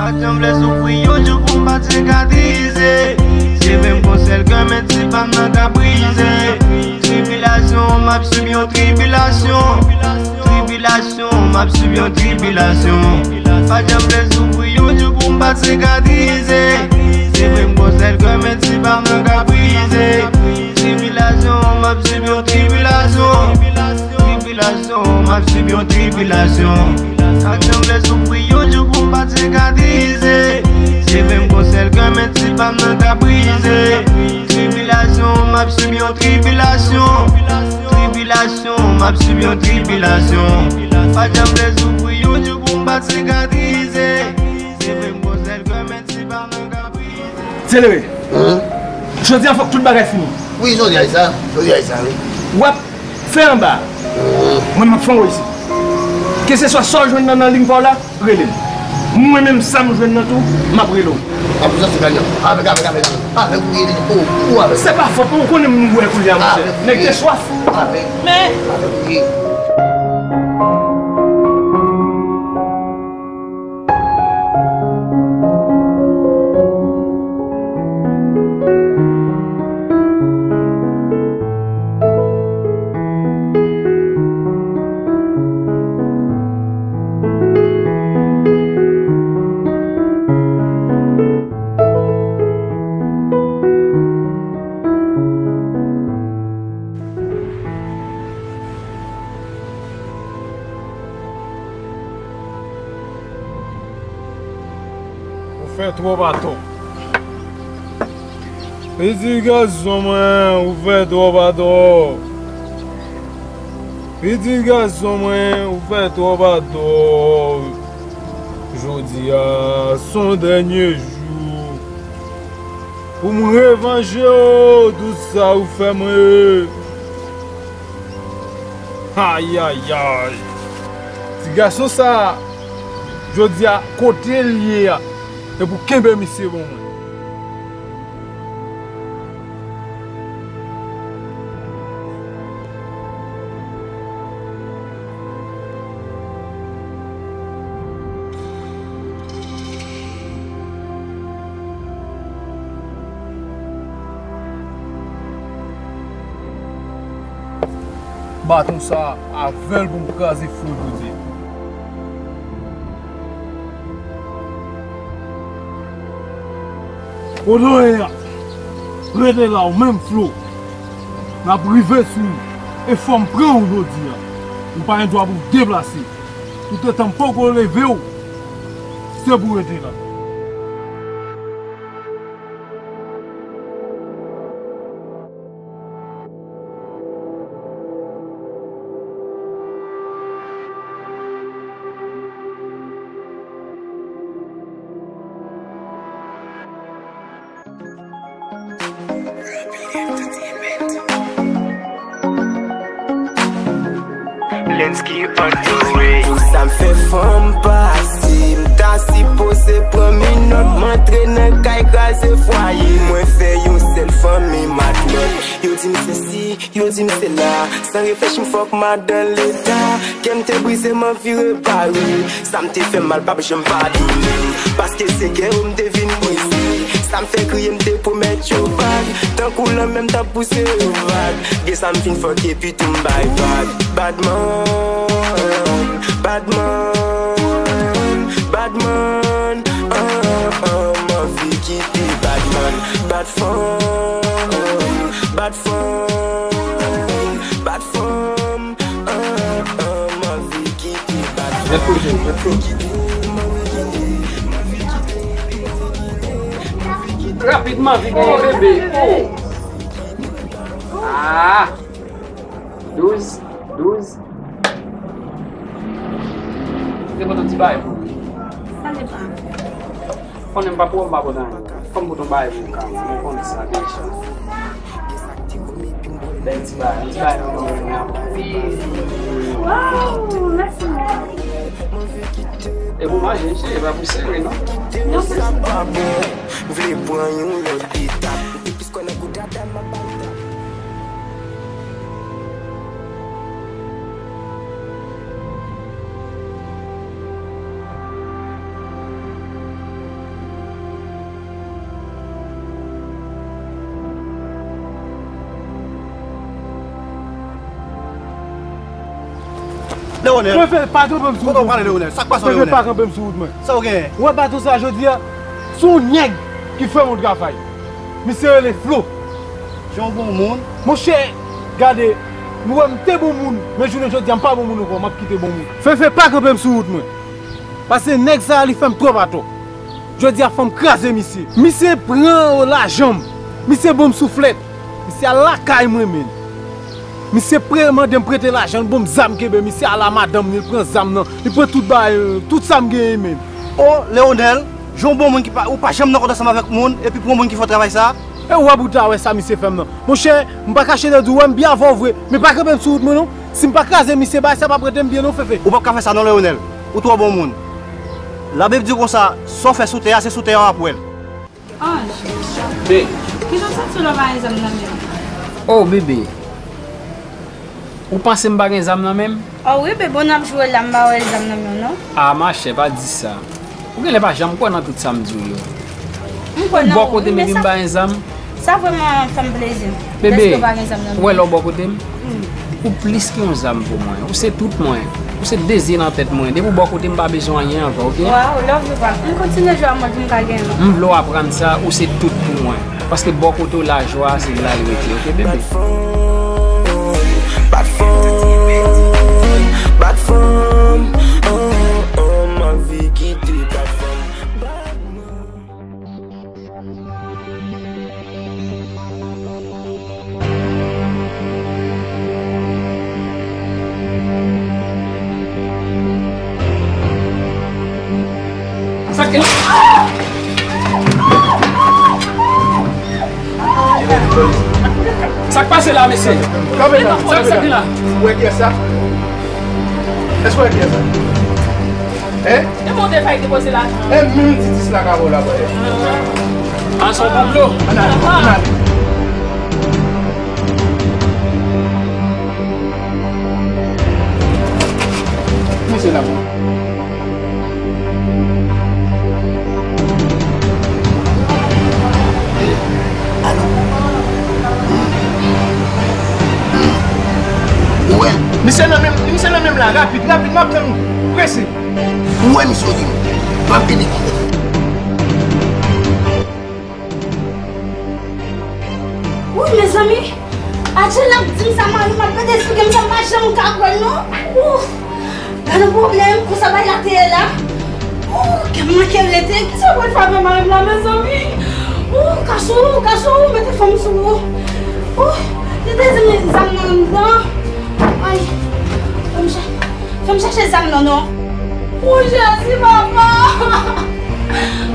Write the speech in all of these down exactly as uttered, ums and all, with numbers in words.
Pa t janm vle soufri yon jou pou m pa t sikatrize. Se vre m gon sèl kè, men ti pa m nan ka brize. Tribilasyon, m ap sib yon tribilasyon. Tribilasyon, m ap sib yon tribilasyon. Pa t janm vle soufri yon jou pou m pa t sikatrize. Se vre m gon sèl kè, men ti pa m nan ka brize. Tribilasyon, m ap sib yon tribilasyon. Tribilasyon, m ap sib yon tribilasyon. Pa t janm vle soufri yon jou pou m pa t sikatrize. Se vre m gon sèl kè, men ti pa m nan ka brize. Tribilasyon, m ap sib yon tribilasyon. Tribilasyon, m ap sib yon tribilasyon. Pa t janm vle soufri yon jou pou m pa t sikatrize. Se vre m gon sèl kè, men ti pa m nan ka brize. Selere. Jodi a fòk tout bagay fini. Wi, jodi a e sa. Jodi a e sa, wi. W ap fè anba. Mwen, m ap fè anwo isit. Keseswa sa w jwenn nan, nan liy pa w la, rele m. Mwen menm, sa m jwenn nan tou, m ap rele w. An plis, se ganyan. Avèk, avèk, avèk, avèk. Avèk ou ye, o, ou avèk. Se pa fòt mwen, ou konnen m wè koulye a, monchè. Avèk ou ye. Nèg te swaf. Avèk. Men. Avèk ou ye. Ou fè twòp atò. Pitit gason mwen, ou fè twòp atò. Pitit gason mwen, ou fè twòp atò. Jodi a, se yon dènye jou pou m revanje w tout sa ou fè mwen. Ayayay. Ti gason sa a, jodi a, kote l ye a, se pou kenbe misye ban mwen. Baton sa a, avè l pou m kraze Flo jodi a. Kote w ye a? Rete la, ou menm Flo. N ap rive sou ou. E fò m pran ou jodi a. Ou pa gen dwa pou w deplase. Toutotan m poko leve w, se pou w rete la. Lensky on the way. Pou sa m fè fanm pase, m ta sipoze pran minòt, m antre nan kay kraze fwaye. Mwen fè yon sèl fanmi matmòt. Yo di m sesi, yo di m sela. San reflechi m fòk m al dan leta. Kè m te brize, m anvi repare. Sa m te fè m mal p ap janm padone m. Paske se kè yo m te vin brize. Sa m fè kriye, m te pwomèt yo vag. Tankou lanmè m t ap pouse yo vag. Gen sa m fin fòk epi tou m bay vag. Badman, badman, badman. Ah, ah, m anvi kite badman. Bad fanm, bad fanm, bad fanm. Ah, ah, m anvi kite badman. Rapidman, vit, bebe. Oh. Ah! Douz, douz. Te pote yon ti bagay pou ou. Sa depann. Konnen m pa pou ou, m pa pote anyen. Fò m pote yon bagay pou ou, kanmenm. Ou konnen sa deja. Bèl ti bagay, yon ti bagay nan mwen menm. Waw, mèsi. E pou manje, cheri, e pa pou sere, non? Non, mèsi. Vle pran yon lòt etap. M te plis kwè nan gou dada, m ap bay tap. Leonel. Fefe, pa kanpe m sou wout mwen. Kote w prale, Leonel? Sa k pase, Leonel? Fefe, pa kanpe m sou wout mwen. Sa w genyen? Ou wè bato sa jodi a, se yon nèg ki fè m yon travay. Misye rele Flo. Jan w bon moun. Monchè, gade, nou wè m te bon moun, men jounen jodi a m pa bon moun ankò, m ap kite bon moun. Fefe, pa kanpe m sou wout mwen. Paske nèg sa a, li fè m twòp atò. Jodi a fò m kraze misye. Misye pran lajan m. Misye ban m souflèt. Misye al lakay mwen, men. Misye pre, mande m prete lajan, l ban m zam kenbe. Misye al a madanm li, l pran zam nan. Li pran tout bagay, tout sa m genyen, men. O, Leonel, jan w bon moun ki pa, ou pa janm nan kont ansanm avèk moun, epi pou yon moun ki fè w travay sa? E w ap ou ta wè sa misye fè m nan. Monchè, m pa kache de di w, wè m byen avè w vre, men pa kanpe m sou wout mwen non. Si m pa kraze misye, bagay sa p ap rete m byen non, Fefe. Ou p ap ka fè sa non, Leonel. Ou twò bon moun. Labib di konsa, sa w fè sou tè a, se sou tè a w ap wè l. Ange, kijan w santi w lè w pa gen zam nan men w? Oh, bebe. Ou panse m pa gen zam nan men m? Oh wi, bebe, w ap joure la, m pa wè zam nan men w non. Ah, machè, pa di sa. Ou genlè pa janm kwè nan tout sa m di w yo. M kwè nan ou, bò kote m epi m pa gen zam. Sa vrèman fè m plezi. Bebe, lèske w pa gen zam nan men w. Ou wè lè w bò kote m? Ou plis ke yon zam pou mwen. Ou se tout mwen. Ou se de zye nan tèt mwen. Depi w bò kote m, m pa bezwen anyen ankò, oke? Waw, love you, pa. M kontinye jwe a mòd m ka gen. M vle w aprann sa, ou se tout pou mwen. Paske bò kote w lajwa se la l rete, oke, bebe? Bat fon, bat fon, bat fon, oh, oh, oh, m anvi kite bat fon. Sa k gen la? Sa k pase la, mesye? Kanpe la, sa k gen la? Ou wè kiyès sa? Èske w wè kiyès sa? Hein? E monte fay depoze lajan. E menm ti dis la ka ba w la, bòy. An son konplo. Ann ale, ann ale. Mesye la, bon. Alo. Ou wè l? Misye nan menm, misye nan menm la, rapid, rapid, m ap tann ou. Prese. Ou wè misye w di m, m ap vini. Woy, mezanmi, Adjel ap di m sa, mari m ap pede esplike m sa, m pa janm ka kwè l non. Woy, gade yon pwoblèm, konsa bagay la te ye la. Woy, kè m manke rete, kisa pou l fè avè mari m la, mezanmi? Woy, Kasou, Kasou, mete fanm sou ou. Woy, li te di m zam nan anndan. Ay, fè m chèche. Fè m chèche zam nan non. O Jezi, papa!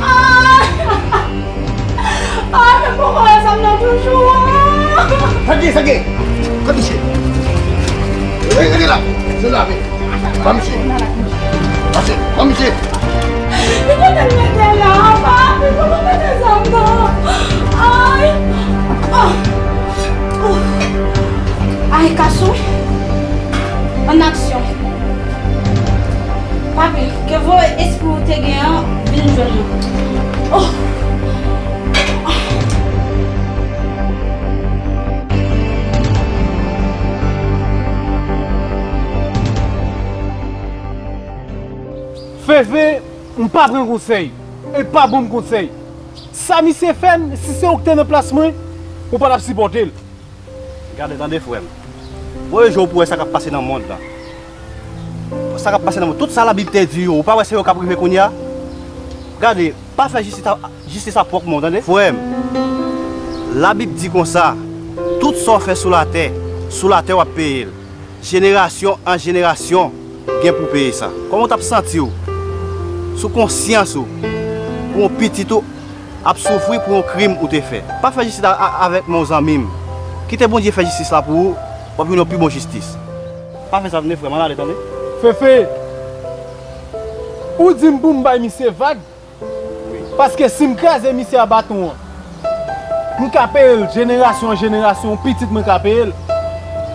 Ay! Ay, men poko wè zam nan toujou. Sa gen, sa gen? Kote misye? Rete la. Se la, men. Ba misye. Mache, ba misye. Li kote l mete la, papa? Li kote l mete zam nan? Ay! Ah! Ay, Kasou. An aksyon. Papi, ke voye espri ou te gen an vin jwenn mwen. Oh! Fefe, m pa pran konsèy. E pa bon konsèy. Sa misye fè m, si se ou ki te nan plas mwen, ou pa t ap sipòte l. Gade, tande, frè m. Bon, yon jou ou pou wè sa k ap pase nan mond lan. Sa k ap pase nan mond. Tout sa Labib te di yo, ou pa wè se yo k ap rive kounye a? Gade, pa fè jistis a, jistis a pwòp men w, tande? Frè m, Labib di konsa, tout sa w fè sou latè, sou latè w ap peye l. Jenerasyon an jenerasyon gen pou peye sa. Kòman w t ap santi w si w konsyans ou pou yon pitit ou ap soufri pou yon krim ou te fè? Pa fè jistis a, a, avèk men w, zanmi m. Kite Bondye fè jistis la pou ou, w ap jwenn yon pi bon jistis. Pa fè sa, tande, frè m, ann ale, tande. Fefe, ou di m pou m bay misye vag? Paske si m kraze misye a baton an, m ka peye l jenerasyon an jenerasyon, pitit mwen ka peye l.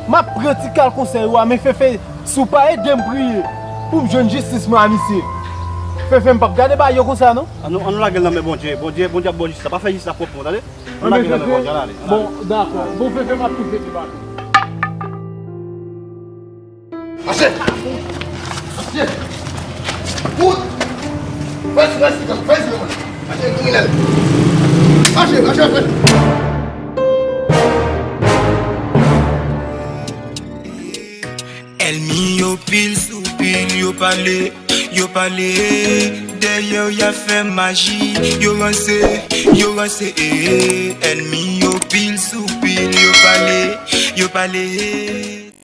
M ap pran ti kal konsèy ou a, men Fefe, si w pa ede m priye pou m jwenn jistis mwen a misye, Fefe, m p ap gade bagay yo konsa non. Ann nou, ann nou lage l nan men Bondye. Bondye, Bondye ap ba w jistis la. Pa fè jistis la pwòp men w, tande. Ann lage l nan men Bondye, ann ale, ann ale. Bon, dakò. Bon, Fefe, m ap tou fete baton. Mache! Mache! Kout! Fè silans, silans, fè silans! Mache, kriminèl! Mache, mache, mache! Ènmi yo pil sou pil, yo pale, yo pale. Dèyè y ap fè maji, yo ranse, yo ranse. Ènmi yo pil sou pil, yo pale, yo pale.